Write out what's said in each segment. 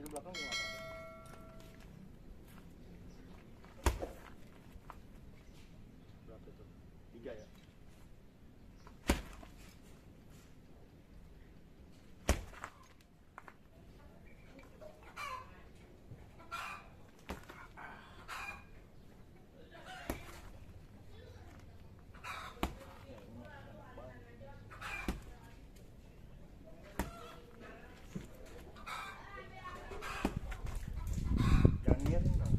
Itu belakang juga nggak apa-apa. Berapa itu? 3 ya? Jangan miring dong.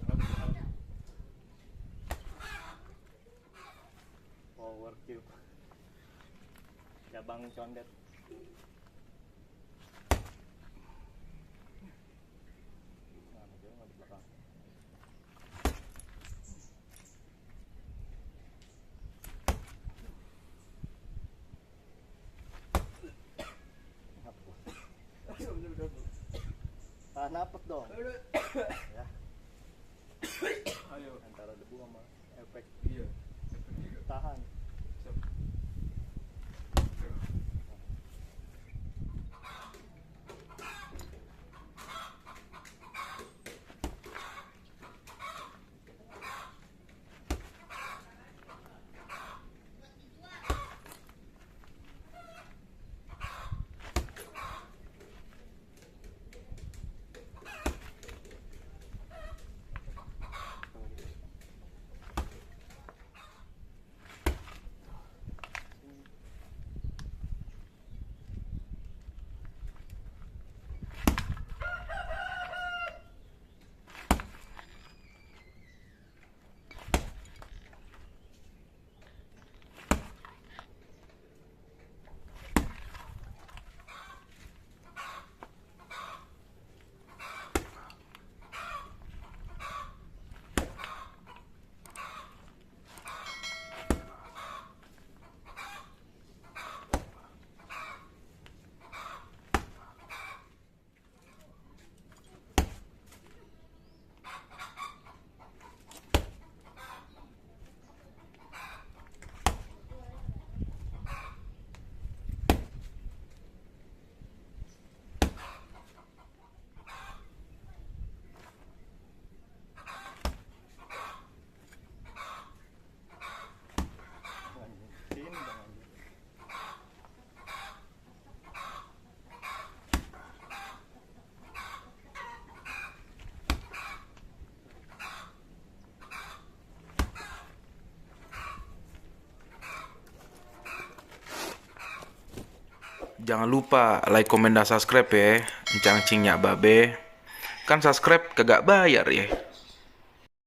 Power cube. Cabang condet. Nah, dia nggak di belakang. Tahan napas dong. Ya. Ayo. Antara debu sama efek. Iya. Tahan. Sini dong anjir. Jangan lupa like, komen, dan subscribe ya. Encang cingnya babe. Kan subscribe kagak bayar ya.